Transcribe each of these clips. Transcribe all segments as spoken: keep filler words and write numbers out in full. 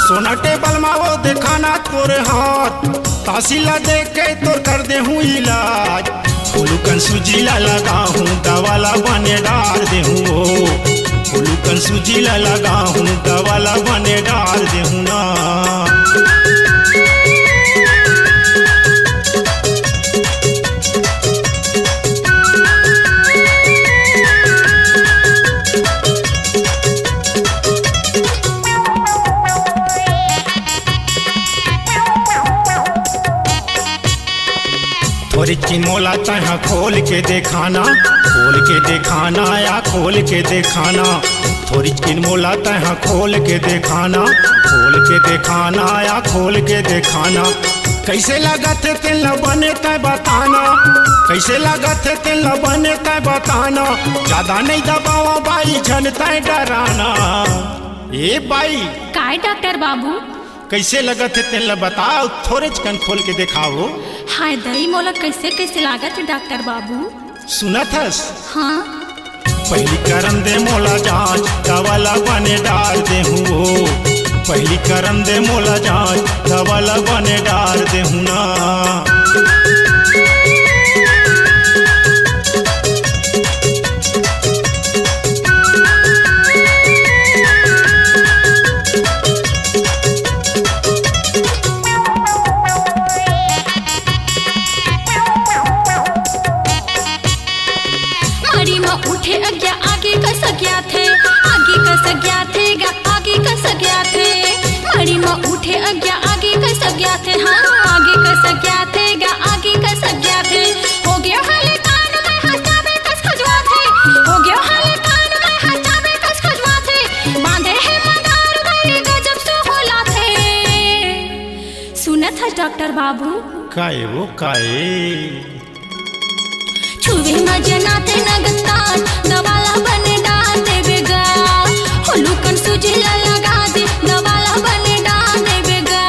सोना टेबल मा वो देखाना तोर हाथ, तासी ला देख के तोर कर देहूँ इलाज। हुलुकन सूजी ला लगाहूँ, दवा ला बने डार देहूँ ओ। हुलुकन सूजी ला लगाहूँ, दवा ला बने डार देहूँ ना। थोरिचकिन मोला तैं हा खोल के देखाना, खोल के देखाना या खोल के देखाना। थोरिचकिन मोला तैं हा खोल के देखाना, खोल के देखाना या खोल के देखाना। कइसे लगत हे तेन ला बने तैं बताना, कइसे लगत हे तेन ला बने तैं बताना। जादा नइ दबावा बाई, झन तैं डराना। ए बाई, काय डॉक्टर बाबू? कइसे लगत हे तेन ला बताव, थोरेचकन खोल के देखाव। हाय दई, मोला कइसे कइसे लागत हे डॉक्टर बाबू? सुनत हस? हाँ। पहिली करन दे मोला जांच, दवा ला बने डार देहूँ ओ। पहिली करन दे मोला जांच, दवा ला बने डार देहूँ ना। मड़ी म उठे अगिया आगी कस गया थे, आगी कस गया थे गा, आगी कस गया थे। मड़ी म उठे अगिया आगी कस गया थे, हाँ, आगी कस गया थे गा, आगी कस गया थे। हो गयो हले कान में हटावे कस खजवा थे, हो गयो हले कान में हटावे कस खजवा थे। बांधे हे मदार गई गजब से होला थे। सुनत हस डॉक्टर बाबू? काए वो काए? छुवे म जनाथे नगतार, दवा ला बने डार देबे गा। हुलुकन सूजी ला लगा दे, दवा ला बने डार देबे गा।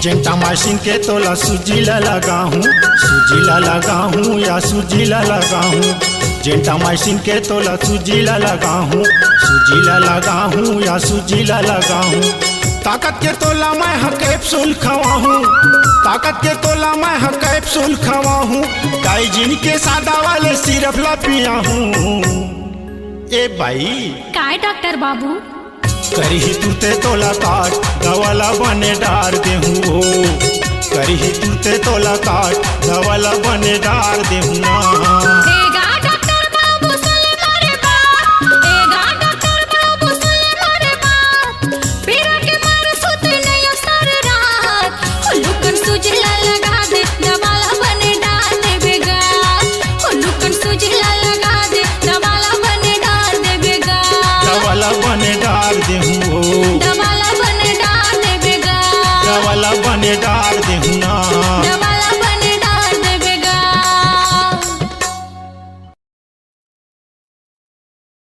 Gentamicin के तोला सूजी ला लगाहूँ, सूजी ला लगाहूँ या सूजी ला लगाहूँ। Gentamicin के तोला सूजी ला लगाहूँ, सूजी ला लगाहूँ या सूजी ला लगाहूँ। ताकत के तोला मैं ह capsule खवाहूँ, ताकत के तोला मैं ह capsule खवाहूँ। Dydin के सादा वाले syrup ला पियाहूँ। ए बाई। काय डॉक्टर बाबू? करही तुरते तोला काट, दवा ला बने डार देहूँ ओ। करही तुरते तोला काट, दवा ला बने डार देहूँ ना। ए गा डॉक्टर बाबू सुन ले मोरे बात, ए गा डॉक्टर बाबू सुन ले मोरे बात। पीरा के मारे सुते नयो सर रात। हुलुकन सूजी ला लगा दे, दवा ला बने डार देबे गा। हुलुकन सूजी ला लगा दे, दवा ला बने डार देबे गा। दवा ला बने डार देहूँ ओ। दवा ला बने डार देबे गा। दवा ला बने डार